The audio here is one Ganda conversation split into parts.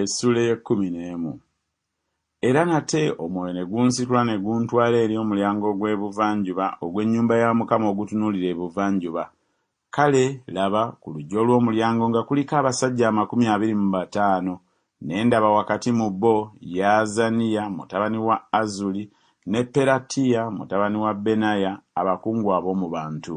Essuula ey'ekkumi n'emu. Era nate Omwoyo ne gunsitula ne guntwala eri omulyango ogw'ebuvanjuba ogw'ennyumba ya Mukama ogutunuulira ebuvanjuba, kale, laba, ku luggi olw'omulyango nga kuliko abasajja 25, ne ndaba wakati mu bo Yaazaniya mutabani wa Azuli ne Peratiya mutabani wa Benaya, abakungu ab'omu bantu.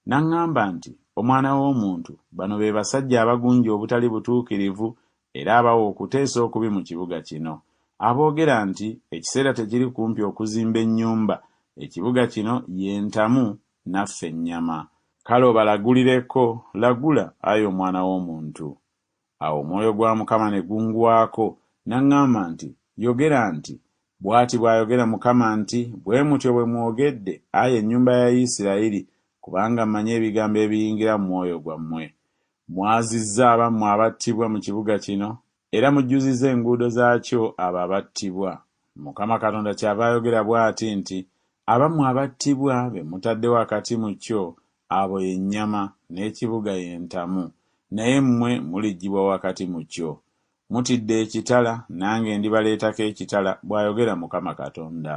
N'aŋŋamba nti, Omwana w'omuntu, bano be basajja abagunja obutali butuukirivu era abawa okuteesa okubi mu kibuga kino, aboogera nti, Ekiseera tekiri kumpi okuzimba ennyumba, ekibuga kino ye ntamu, naffe nnyama. Kale obalagulireko, lagula, ayi omwana w'omuntu. Awo omwoyo gwa Mukama ne gungwako, n'aŋŋamba nti, Yogera nti, Bw'ati bw'ayogera Mukama nti, Bwe mutyo bwe mwogedde, ayi ennyumba ya Isirayiri, kubanga mmanyi ebigambo ebiyingira mu mwoyo gwammwe. Mwazizza abammwe abattibwa mu kibuga kino, era mujjuzizza enguudo zaakyo abo abattibwa. Mukama Katonda kyava ayogera bw'ati nti, Abammwe abattibwa be mutadde wakati mu kyo, abo ye nnyama, n'ekibuga ye ntamu, naye mmwe muliggyibwa wakati mu kyo. Mutidde ekitala, nange ndibaleetako ekitala, bw'ayogera Mukama Katonda.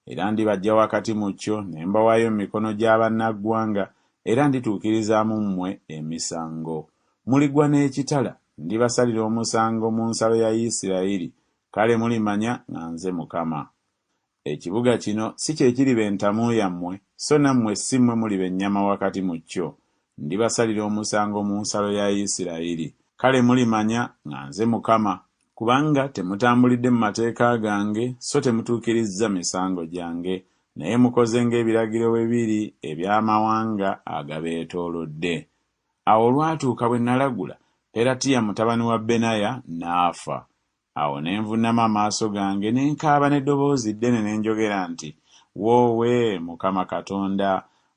Era ndibaggya wakati mu kyo ne mbawaayo mu mikono gya bannaggwanga, era ndituukiriza mu mmwe emisango. Muligwa n'ekitala, ndibasalira omusango mu nsalo ya Isirayiri, kale mulimanya nga nze Mukama. Ekibuga kino si kye kiriba entamu yammwe, so nammwe si mmwe muliba ennyama wakati mu kyo. Ndibasalira omusango mu nsalo ya Isirayiri. Kale mulimanya nga nze Mukama. Kubanga temutambulidde mu mateeka gange, so temutuukirizza misango gyange, naye mukoze ng'ebiragiro bwe biri eby'amawanga agabeetoolodde. Awo olwatuuka bwe nalagula, Peratiya mutabani wa Benaya n'afa. Awo ne nvunnama amaaso gange ne nkaaba n'eddoboozi ddene ne njogera nti, Woowe, Mukama Katonda!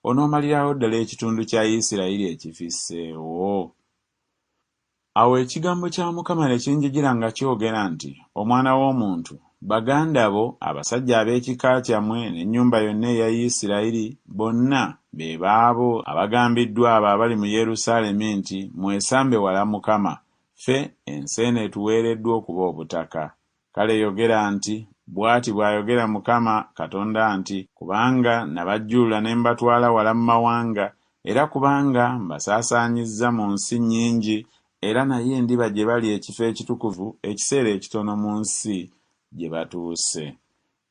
Onoomalirawo ddala ekitundu kya Isirayiri ekifisseewo? Awo ekigambo kya Mukama ne kinjijira nga kyogera nti, Omwana w'omuntu, baganda bo, abasajja ab'ekika kyammwe n'ennyumba yonna eya Isirayiri bonna be baabo abagambiddwa abo abali mu Yerusaalemi nti, Mwesambe wala Mukama, Ffe ensi eno etuweereddwa okuba obutaka. Kale yogera nti, Bw'ati bw'ayogera Mukama Katonda nti, Kubanga nabajjulula ne mbatwala wala mu mawanga, era kubanga mbasaasaanyizza mu nsi nnyingi, era naye ndiba gye bali ekifo ekitukuvu ekiseera ekitono mu nsi gye batuuse.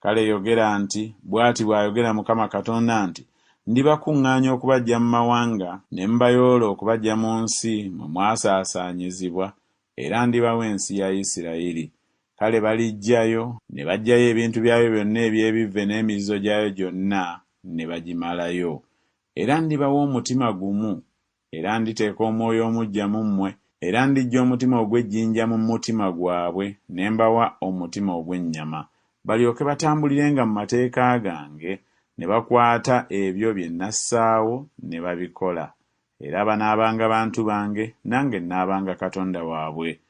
Kale yogera nti, Bw'ati bw'ayogera Mukama Katonda nti, Ndibakuŋŋaanya okubaggya mu mawanga, ne mbayoola okubaggya mu nsi mwe mwasaasaanyizibwa, era ndibawa ensi ya Isirayiri. Kale baliggyayo, ne baggyayo ebintu byayo byonna eby'ebivve n'emizizo gyayo gyonna, ne bagimalayo. Era ndibawa omutima gumu, Era nditeeka omwoyo omuggya mu mmwe, era ndiggya omutima ogw'ejjinja mu mutima gwabwe, ne mbawa omutima ogw'ennyama, balyoke batambulirenga mu mateeka gange, ne bakwata ebyo bye nassaawo ne babikola. Era banaabanga bantu bange, nange nnaabanga Katonda waabwe.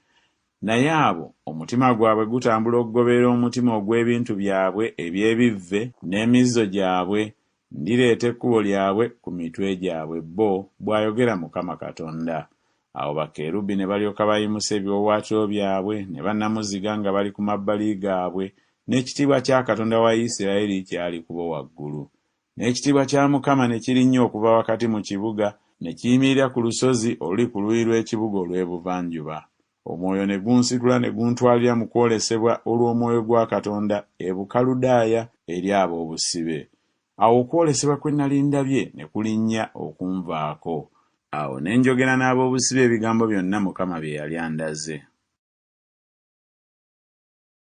Naye abo omutima gwabwe gutambula okugoberera omutima ogw'ebintu byabwe eby'ebivve n'emizizo gyabwe, Ndireeta ekkubo lyabwe ku mitwe gyabwe bo, bw'ayogera Mukama Katonda. Awo bakerubi ne balyoka bayimusa ebiwaawaatiro byabwe ne bannamuziga nga bali ku mabbali gaabwe, n'ekitiibwa kya Katonda wa Isiraeri kyali ku bo waggulu. N'ekitiibwa kya Mukama ne kirinnya okuva wakati mu kibuga, ne kiyimirira ku lusozi oluli ku luuyi lw'ekibuga olw'ebuvanjuba. Omwoyo ne gunsitula ne guntwalira mu kwolesebwa olw'omwoyo gwa Katonda e Bukaludaaya eri ab'obusibe. Awo okwolesebwa kwe nnali ndabye ne kulinnya okunvaako. Awo ne njogera n'ab'obusibe ebigambo byonna Mukama bye yali andaze.